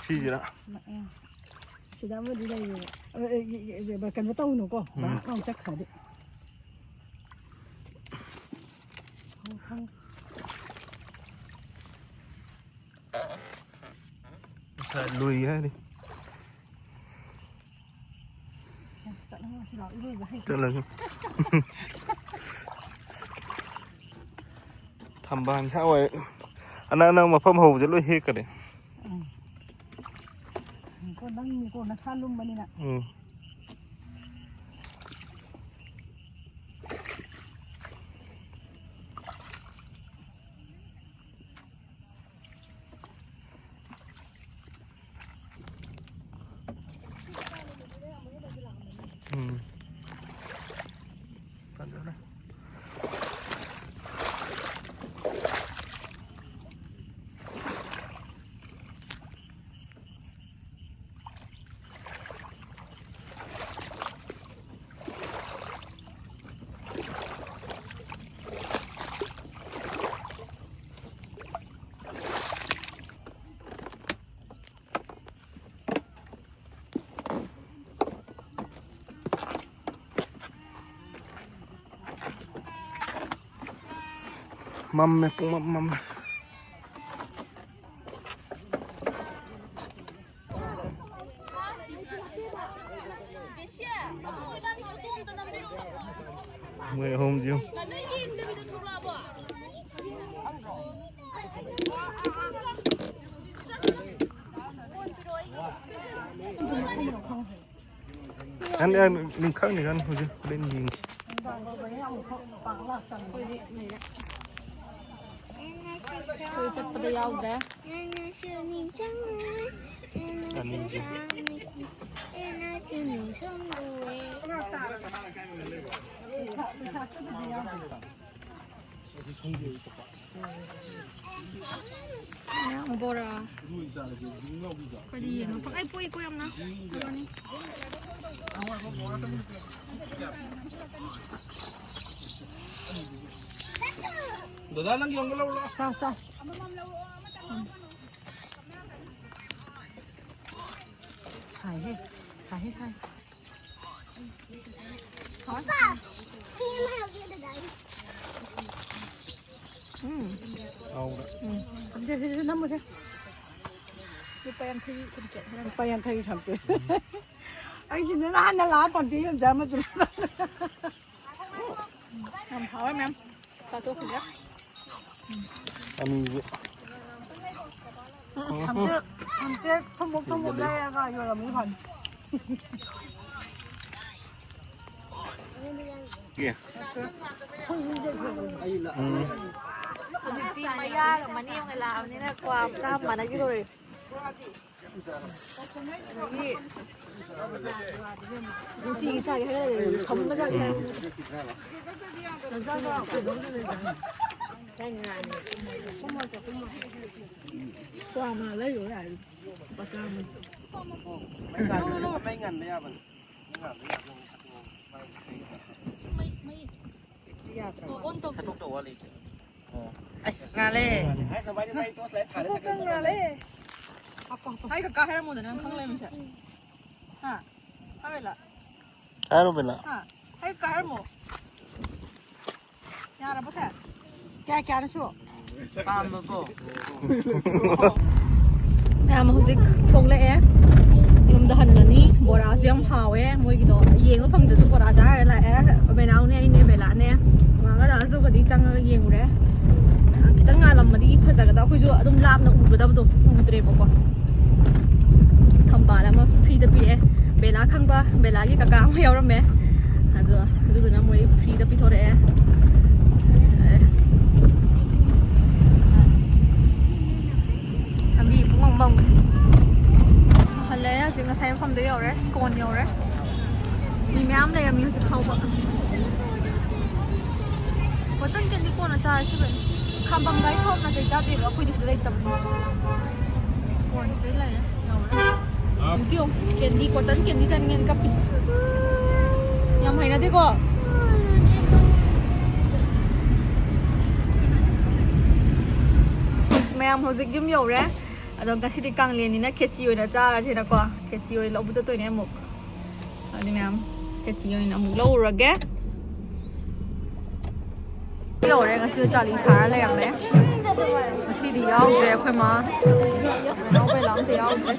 ꯁꯤꯁꯤꯔꯥ? ꯎꯝ꯫ ꯁꯤꯗ ꯑꯃꯗꯤ ꯂꯩꯔꯦ꯫ ꯑ, ꯑ, ꯑ, ꯑ, ꯀꯩꯅꯣ ꯇꯧꯅꯨꯀꯣ꯫ ꯎꯝ꯫ ꯕꯔꯥꯛ ꯂꯥꯎ ꯆꯠꯈ꯭ꯔꯗꯤ꯫ ꯍꯧ, ꯍꯧ꯫ ꯉꯁꯥꯏ ꯂꯨꯏ ꯍꯥꯏꯔꯤ꯫ ꯆꯠꯂꯒꯦ꯫ ꯊꯝꯕꯥꯜ ꯁꯥꯠ ꯑꯣꯏ꯫ ꯑꯅꯛ ꯑꯅꯛ ꯃꯐꯝ ꯍꯧꯕꯁꯦ ꯂꯣꯏ ꯍꯦꯛꯈꯔꯦ꯫ ꯎꯝ꯫ ꯀꯣ, ꯅꯪꯅꯤꯀꯣ, ꯅꯁꯥ ꯂꯨꯝꯕꯅꯤꯅ꯫ ꯎꯝ꯫ ꯎꯝ꯫ ꯐꯖꯔꯦ꯫ ꯃꯝꯃꯦ, ꯄꯨꯡꯃꯝ ꯃꯝꯃꯦ꯫ ꯃꯣꯏ ꯑꯍꯨꯝꯁꯤ ꯌꯦꯡꯉꯨ꯫ ꯌꯥꯅꯤ, ꯌꯥꯅꯤ, ꯅꯤꯡꯈꯪꯅꯤ, ꯌꯥꯅꯤ, ꯍꯧꯖꯤꯛ ꯍꯣꯔꯦꯟ ꯌꯦꯡꯒꯦ꯫ ꯑꯩꯈꯣꯏ ꯆꯠꯄꯗ ꯌꯥꯎꯗ꯭ꯔꯦ꯫ ꯑꯅꯤꯁꯦ꯫ ꯕꯣꯔꯥ꯫ ꯀꯔꯤ ꯌꯦꯡꯉꯣ? ꯄꯪꯍꯥꯏ ꯄꯣꯛꯏꯀꯣ ꯌꯥꯝꯅ꯫ ꯕꯣꯔꯥꯅꯤ꯫ ꯗꯗꯥ, ꯅꯪꯒꯤ ꯑꯃꯒ ꯂꯧꯔꯣ ꯂꯥꯎ꯫ ꯆꯥ, ꯆꯥ꯫ ꯑꯃꯃꯝ ꯂꯧꯔꯛꯑꯣ, ꯑꯃꯇꯪ ꯂꯧꯔꯛꯀꯅꯨ꯫ ꯁꯥꯏꯍꯦ, ꯁꯥꯏꯍꯦ, ꯁꯥꯏ꯫ ꯎꯝ꯫ ꯎꯝ꯫ ꯁꯤꯗ, ꯁꯤꯗ, ꯁꯤꯗ ꯅꯝꯃꯨꯁꯦ꯫ ꯂꯨꯄꯥ ꯌꯥꯡꯈꯩ ꯊꯝꯆꯦꯠ ꯈꯔ꯫ ꯂꯨꯄꯥ ꯌꯥꯡꯈꯩ ꯊꯝꯆꯦꯠ꯫ ꯑꯩꯁꯤꯅ ꯅꯍꯥꯟꯅ ꯂꯥꯛꯑ ꯄꯥꯝꯖꯩ ꯌꯣꯟꯖꯔꯝꯃꯁꯨ꯫ ꯌꯥꯝ ꯍꯥꯎꯋꯦ ꯃꯌꯥꯝ꯫ ꯆꯥꯊꯣꯛꯈꯤꯁꯦ꯫ ꯑꯅꯤꯁꯦ꯫ ꯊꯝꯆꯦꯠ, ꯊꯝꯆꯦꯠ ꯊꯨꯝꯃꯣꯛ ꯊꯨꯝꯃꯣꯛ ꯂꯩꯔꯒ ꯌꯣꯜꯂꯝꯃꯤ ꯐꯅꯤ꯫ ꯑꯦ꯫ ꯎꯝ꯫ ꯍꯧꯖꯤꯛꯇꯤ ꯃꯌꯥꯒ ꯃꯅꯦꯝꯒ ꯂꯥꯛꯑꯕꯅꯤꯅ ꯀ꯭ꯋꯥ ꯆꯥꯕ ꯃꯥꯟꯅꯈꯤꯗꯧꯔꯦ꯫ ꯑꯗꯒꯤ ꯅꯨꯡꯇꯤꯒꯤ ꯆꯥꯒꯦ ꯍꯥꯏꯔꯒ ꯂꯩꯔꯦ꯫ ꯊꯝꯕ ꯖꯥꯠꯅꯤ꯫ ꯀ꯭ꯋꯥ ꯑꯃ ꯂꯩꯔꯨꯔꯦ ꯍꯥꯏ꯫ ꯂꯨꯄꯥ ꯆꯥꯝꯃ꯫ ꯃꯩ ꯉꯥꯟꯕ ꯌꯥꯕꯅꯤ꯫ ꯃꯩ ꯉꯥꯟꯕ ꯌꯥꯕꯅꯤ꯫ ꯃꯩ ꯁꯤ, ꯁꯤ, ꯁꯤ꯫ ꯃꯩ, ꯃꯩ꯫ ꯕꯦꯇ꯭ꯔꯤ ꯌꯥꯗ꯭ꯔꯕ? ꯑꯣ, ꯑꯣꯟ ꯇꯧ꯫ ꯁꯠꯇꯣꯛꯇ ꯋꯥꯠꯂꯤ꯫ ꯑꯣ꯫ ꯑꯁ, ꯉꯥꯜꯂꯦ꯫ ꯍꯥꯏ, ꯁꯨꯃꯥꯏꯅ ꯃꯩ ꯇꯣꯔꯆ ꯂꯥꯏꯠ ꯊꯥꯜꯂ ꯆꯠꯈ꯭ꯔꯁꯤ꯫ ꯉꯥꯜꯂꯦ꯫ ꯍꯥꯏ, ꯀꯀꯥ ꯍꯥꯏꯔꯝꯃꯣꯗꯅ ꯅꯪ ꯈꯪ ꯂꯩꯔꯝꯃꯤꯁꯦ꯫ ꯍꯥ? ꯍꯥꯏꯔꯣꯏꯂꯥ? ꯍꯥꯏꯔꯣ ꯕꯦꯂꯥ꯫ ꯍꯥ? ꯍꯥꯏ, ꯀꯀꯥ ꯍꯥꯏꯔꯝꯃꯣ꯫ ꯌꯥꯔꯕꯣ ꯁꯦ? ꯀꯌꯥ ꯀꯌꯥꯅꯣ ꯁꯨ? ꯄꯥꯝꯕꯀꯣ꯫ ꯃꯌꯥꯝ ꯍꯧꯖꯤꯛ ꯊꯣꯛꯂꯛꯑꯦ꯫ ꯌꯨꯝꯗ ꯍꯜꯂꯅꯤ꯫ ꯕꯣꯔꯥꯁꯨ ꯌꯥꯝ ꯍꯥꯎꯋꯦ ꯃꯣꯏꯒꯤꯗꯣ꯫ ꯌꯦꯡꯕ ꯐꯪꯗ꯭ꯔꯁꯨ ꯕꯣꯔꯥ ꯆꯥꯔ ꯂꯥꯛꯑꯦ꯫ ꯕꯦꯅꯥꯎꯅꯦ, ꯑꯩꯅꯦ, ꯕꯦꯂꯥꯅꯦ꯫ ꯉꯥꯒ ꯂꯥꯛꯑꯁꯨ ꯀꯗꯤ ꯆꯪꯉꯒ ꯌꯦꯡꯉꯨꯔꯦ꯫ ꯈꯤꯇꯪ ꯉꯥꯜꯂꯝꯃꯗꯤ ꯐꯖꯒꯗꯕ, ꯑꯩꯈꯣꯏꯁꯨ ꯑꯗꯨꯝ ꯂꯥꯞꯅ ꯎꯒꯗꯕꯗꯣ ꯎꯗ꯭ꯔꯦꯕꯀꯣ꯫ ꯊꯝꯕꯥꯜ ꯑꯃ ꯐ꯭ꯔꯤꯗ ꯄꯤꯔꯛꯑꯦ꯫ ꯕꯦꯂꯥ ꯈꯪꯕ, ꯕꯦꯂꯥꯒꯤ ꯀꯀꯥ ꯑꯃ ꯌꯥꯎꯔꯝꯃꯦ꯫ ꯑꯗꯣ ꯑꯗꯨꯗꯨꯅ ꯃꯣꯏ ꯐ꯭ꯔꯤꯗ ꯄꯤꯊꯣꯔꯛꯑꯦ꯫ ꯂꯝꯕꯤ ꯄꯨꯡꯃꯝ ꯃꯝꯈ꯭ꯔꯦ꯫ ꯍꯜꯂꯛꯑꯦ ꯍꯧꯖꯤꯛ, ꯉꯁꯥꯏ ꯃꯐꯝꯗ ꯌꯧꯔꯦ, ꯁ꯭ꯀꯣꯟ ꯌꯧꯔꯦ꯫ ꯃꯤ ꯃꯌꯥꯝ ꯂꯩꯔꯝꯃꯤ ꯍꯧꯖꯤꯛ ꯐꯥꯎꯕ꯫ ꯀꯣꯇꯟ ꯀꯦꯟꯗꯤ ꯀꯣꯟꯅ ꯆꯥꯔꯁꯤ ꯕꯦ꯫ ꯈꯥꯝꯕꯝ ꯒꯥꯔꯤ ꯊꯣꯡꯅ ꯀꯩ ꯆꯥꯗꯣꯏꯕ? ꯑꯩꯈꯣꯏꯗꯤ ꯁꯤꯗ ꯂꯩꯇꯕꯅꯤ꯫ ꯁ꯭ꯄꯣꯟꯖꯇꯩ ꯂꯩꯔꯦ꯫ ꯌꯧꯔꯦ꯫ ꯌꯦꯡꯉꯨ, ꯀꯦꯟꯗꯤ, ꯀꯣꯇꯟ ꯀꯦꯟꯗꯤ ꯆꯥꯅꯤꯡꯉꯦꯅ ꯀꯞꯄꯤꯁꯤ꯫ ꯌꯥꯝ ꯍꯩꯅꯗꯦꯀꯣ? ꯃꯌꯥꯝ ꯍꯧꯖꯤꯛ ꯌꯨꯝ ꯌꯧꯔꯦ꯫ ꯑꯗꯣ ꯉꯁꯤꯗꯤ ꯀꯥꯡꯂꯦꯟꯅꯤꯅ ꯈꯦꯆꯤ ꯑꯣꯏꯅ ꯆꯥꯔꯁꯦꯅꯀꯣ, ꯈꯦꯆꯤ ꯑꯣꯏꯅ ꯂꯧꯕ ꯆꯠꯇꯣꯏꯅꯦ ꯑꯃꯨꯛ꯫ ꯑꯗꯨꯗꯤ ꯃꯌꯥꯝ, ꯈꯦꯆꯤ ꯑꯣꯏꯅ ꯑꯃꯨꯛ ꯂꯧꯔꯨꯔꯒꯦ꯫ ꯌꯧꯔꯦ꯫ ꯉꯁꯤꯗꯤ ꯆꯥꯂꯤ ꯁꯥꯔ ꯂꯩꯔꯝꯃꯦ꯫ ꯉꯁꯤꯗꯤ ꯌꯥꯎꯗ꯭ꯔꯦ ꯑꯩꯈꯣꯏ ꯃꯥ, ꯏꯅꯥꯎ ꯕꯦꯂꯥ ꯑꯝꯇ ꯌꯥꯎꯗ꯭ꯔꯦ꯫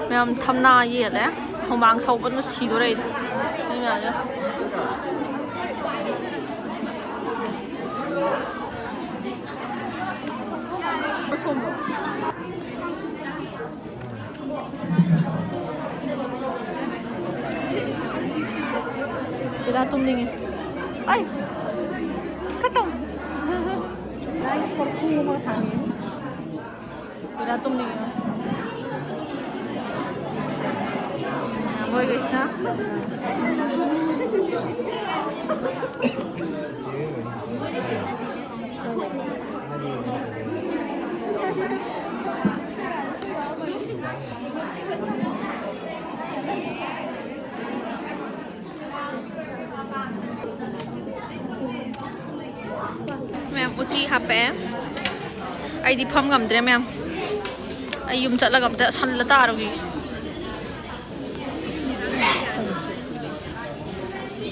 ꯃꯌꯥꯝ ꯊꯝꯅꯥ ꯌꯦꯜꯂꯦ꯫ ꯍꯨꯃꯥꯡ ꯁꯧꯕꯅ ꯁꯤꯗꯣꯔꯦ ꯑꯩꯗꯤ꯫ ꯃꯤ ꯃꯌꯥꯝꯁꯦ꯫ ꯑꯁꯣꯝꯗ꯫ ꯕꯦꯂꯥ ꯇꯨꯝꯅꯤꯡꯉꯦ꯫ ꯑꯩ! ꯈꯇꯧ꯫ ꯂꯥꯏ ꯀꯣꯔꯐꯨ ꯑꯃꯒ ꯊꯥꯡꯉꯦ꯫ ꯕꯦꯂꯥ ꯇꯨꯝꯅꯤꯡꯉꯦ꯫ ꯃꯣꯏꯈꯩꯁꯤꯅ꯫ ꯃꯌꯥꯝ ꯎꯇꯤ ꯍꯥꯞꯄꯛꯑꯦ꯫ ꯑꯩꯗꯤ ꯐꯝ ꯉꯝꯗ꯭ꯔꯦ ꯃꯌꯥꯝ꯫ ꯑꯩ ꯌꯨꯝ ꯆꯠꯂꯒ ꯑꯝꯇ ꯁꯜꯂ ꯇꯥꯔꯨꯈꯤꯒꯦ꯫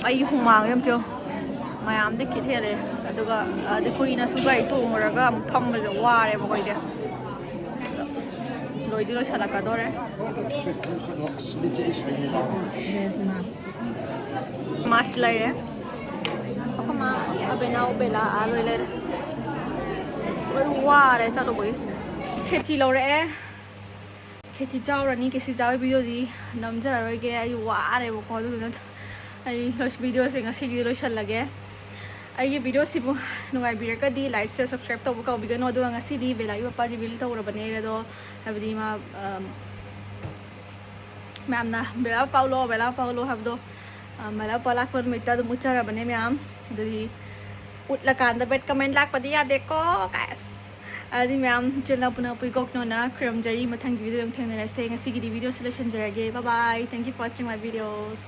ꯑꯩ ꯍꯨꯃꯥꯡ ꯌꯥꯝ ꯆꯦꯜ-, ꯃꯌꯥꯝꯗꯤ ꯈꯤꯠ ꯍꯦꯜꯂꯦ꯫ ꯑꯗꯨꯒ ꯑꯗꯩ ꯀꯨꯏꯅꯁꯨ ꯒꯥꯔꯤ ꯇꯣꯡꯉꯨꯔꯒ ꯑꯃꯨꯛ ꯐꯝꯕꯁꯦ ꯋꯥꯔꯦꯕꯀꯣ ꯑꯩꯗꯤ꯫ ꯂꯣꯏꯗꯤ ꯂꯣꯏꯁꯤꯜꯂꯛꯀꯗꯣꯔꯦ꯫ ꯃꯥꯁꯤ ꯂꯩꯔꯦ꯫ ꯑꯩꯈꯣꯏ ꯃꯥ, ꯑꯕꯦꯅꯥꯎ, ꯕꯦꯂꯥ ꯑꯥ ꯂꯣꯏ ꯂꯩꯔꯦ꯫ ꯂꯣꯏ ꯋꯥꯔꯦ ꯆꯠꯂꯨꯕꯒꯤ꯫ ꯈꯦꯆꯤ ꯂꯧꯔꯛꯑꯦ꯫ ꯈꯦꯆꯤ ꯆꯥꯎꯔꯅꯤ꯫ ꯈꯦꯆꯤ ꯆꯥꯕꯒꯤ ꯚꯤꯗꯤꯑꯣꯗꯤ ꯅꯝꯖꯔꯔꯣꯏꯒꯦ꯫ ꯑꯩ ꯋꯥꯔꯦꯕꯀꯣ꯫ ꯑꯗꯨꯗꯨꯅ ꯑꯩ ꯚꯤꯗꯤꯑꯣꯁꯦ ꯉꯁꯤꯒꯤꯗꯤ ꯂꯣꯏꯁꯤꯜꯂꯒꯦ꯫ ꯑꯩꯒꯤ ꯚꯤꯗꯤꯑꯣꯁꯤꯕꯨ ꯅꯨꯡꯉꯥꯏꯕꯤꯔꯒꯗꯤ like, share, subscribe ꯇꯧꯕ ꯀꯥꯎꯕꯤꯒꯅꯨ꯫ ꯑꯗꯨꯒ ꯉꯁꯤꯗꯤ ꯕꯦꯂꯥꯒꯤ ꯄꯄꯥ reveal ꯇꯧꯔꯕꯅꯦ꯫ ꯑꯗꯣ ꯍꯥꯏꯕꯗꯤ ꯃꯥ, ꯑꯝ, ꯃꯌꯥꯝꯅ "ꯕꯦꯂꯥ ꯄꯥꯎꯂꯣ, ꯕꯦꯂꯥ ꯄꯥꯎꯂꯣ" ꯍꯥꯏꯕꯗꯣ, ꯑ, ꯕꯦꯂꯥ ꯄꯥꯎ ꯂꯥꯛꯄ ꯅꯨꯃꯤꯠꯇ ꯑꯗꯨꯝ ꯎꯠꯆꯔꯕꯅꯦ ꯃꯌꯥꯝ꯫ ꯑꯗꯨꯗꯤ ꯎꯠꯂꯀꯥꯟꯗ bad comment ꯂꯥꯛꯄꯗꯤ ꯌꯥꯗꯦꯀꯣ, guys꯫ ꯑꯗꯨꯗꯤ ꯃꯌꯥꯝ ꯏꯆꯤꯜ ꯏꯅꯥꯎ ꯄꯨꯝꯅꯃꯛꯄꯨ ꯏꯀꯣꯛꯅꯣꯅ ꯈꯨꯔꯨꯝꯖꯔꯤ꯫ ꯃꯊꯪꯒꯤ video ꯑꯗꯨꯝ ꯊꯦꯡꯅꯔꯁꯦ꯫ ꯉꯁꯤꯒꯤꯗꯤ video ꯁꯤ ꯂꯣꯏꯁꯤꯟꯖꯔꯒꯦ꯫ Bye bye. Thank you for watching my videos.